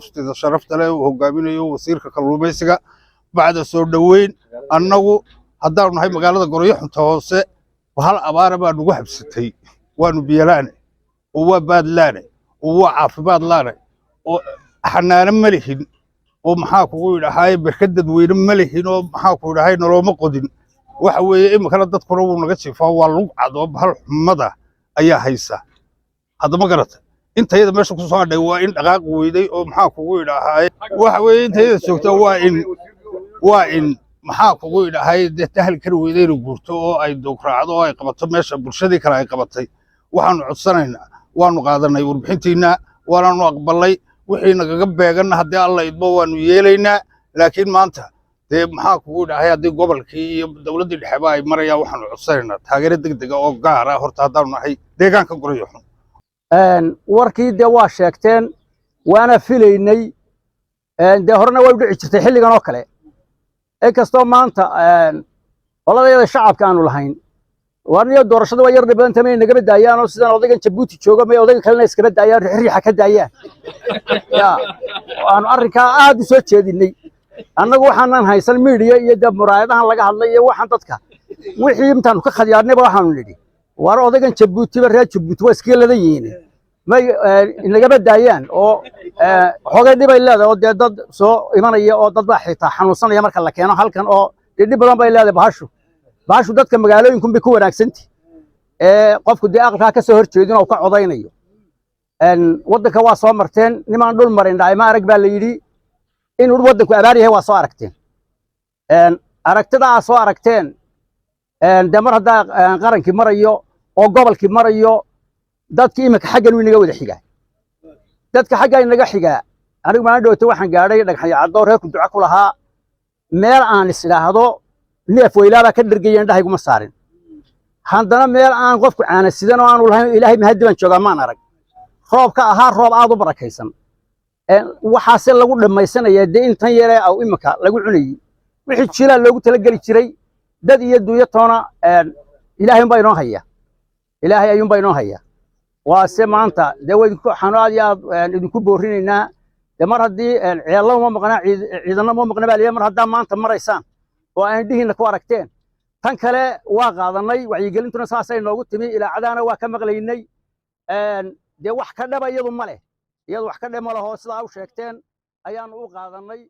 Sida sharafta leh uu hogaaminayo wasiirka kalluumaysiga, bacda soo dhoweyn, annagu haddaanu nahay magaalada Gorayo Xunta Hoose, hal abaara baa nagu habsatay. Waanu biyolaane oo waa baadlaane oo waa caafimaad laane oo xanaano ma lihin oo, maxaa kugu idhahay, berka dadweyne ma lihin oo, maxaa ku idhahay, nolooma qodin. Waxa weeye iminkana dadkuna wuu naga jiifaa, waa lug cad oo bahal xumada ayaa haysa. Hadda ma garata, intayada meesha ku soo hadhay waa in dhaqaaqi weyday oo, maxaa kugu idhahay, waxa weeye intayada joogta waa in, maxaa kugu idhahay, dee tahli kari weyday inay guurto oo ay dograacdo oo ay qabato meesha bulshadii kale ay qabatay. Waxaanu codsanaynaa, waanu qaadanay warbixintiinna, waanaanu aqbalay. Wixii nagaga beeganna, haddii Alla idmo, waanu yeelaynaa. Laakiin maanta dee, maxaa kugu idhahay, haddii gobolkii iyo dowladdii dhexeba ay marayaan, waxaanu codsanaynaa taageero degdega oo gaar ah horta haddaanu nahay deegaanka Gorayo Xun. Warkii dee waa sheegteen, waana filaynay. Dee horena way u dhici jirtay xilligan oo kale, inkastoo maanta qoladayada shacabka aanu lahayn warniyo doorashada waa yar dhibanta, may nagaba daayaan oo sidan odaygan Jabuuti jooga may odaygan kalena iskaba daayaan, riixriixa ka daayaan. Ya aanu arrinkaa aad u soo jeedinay. Annagu waxaanan haysan media iyo dee muraayadahan laga hadlay iyo waxaan dadka wixii intaanu ka khadyaadnayba waxaanu nidhi, war odaygan Jabuutiba, reer Jabuuti waa iskaga ladan yihiin, may nagaba daayaan oo xoogay dhibay leedahay oo dee dad soo imanaya oo dad baa xitaa xanuunsanaya marka la keeno halkan, oo dee dhib badan bay leedahay bahashu. Bahashu dadka magaalooyinkun bay ku wanaagsantihi ee qofku dee aqalkaa ka soo horjeedin oo ka codaynayo. Waddanka waa soo marteen, nimaan dhul marin dhacay ma arag baa la yidhi. Inuu waddanku abaar yahay waa soo aragteen. Aragtida aa soo aragteen dee mar haddaa qarankii marayo oo gobolkii marayo, dadkii iminka xaggan inaga wada xigaa, dadka xaggaa inaga xigaa. Anigu maalin dhowto waxaan gaadhay Dhagxanyo Caddo, reerku duco ku lahaa. Meel aan is idhaahdo neef weylaabaa ka dhergaya indhahayguma saarin. Haddana meel aan qofku caana sidan oo aanu lahayn, Ilaahay mahaddi baan joogaa, maan arag. Roobka ahaa roob aad u barakaysan, waxaase lagu dhammaysanayaa dee intan yaree aw iminka lagu cunayey wixii jiilaa loogu talageli jiray. Dad iyo duuyo toona Ilaahay unbaa inoo haya, Ilaahay ayuunbaa inoo haya. Waase maanta dee waxaanu aad iyo aad idinku boorinaynaa dee mar haddii ceello uma maqnaa, ciidanna uma maqna baa liya, mar haddaa maanta maraysaan oo aan indhihiinna ku aragteen. Tan kale waa qaadanay, wacyigelintuna saasay noogu timi, ilaacadaana waa ka maqlaynay. Dee wax ka dhaba iyadu ma leh, iyadu wax ka dhib ma laho, sidaa u sheegteen ayaanu u qaadanay.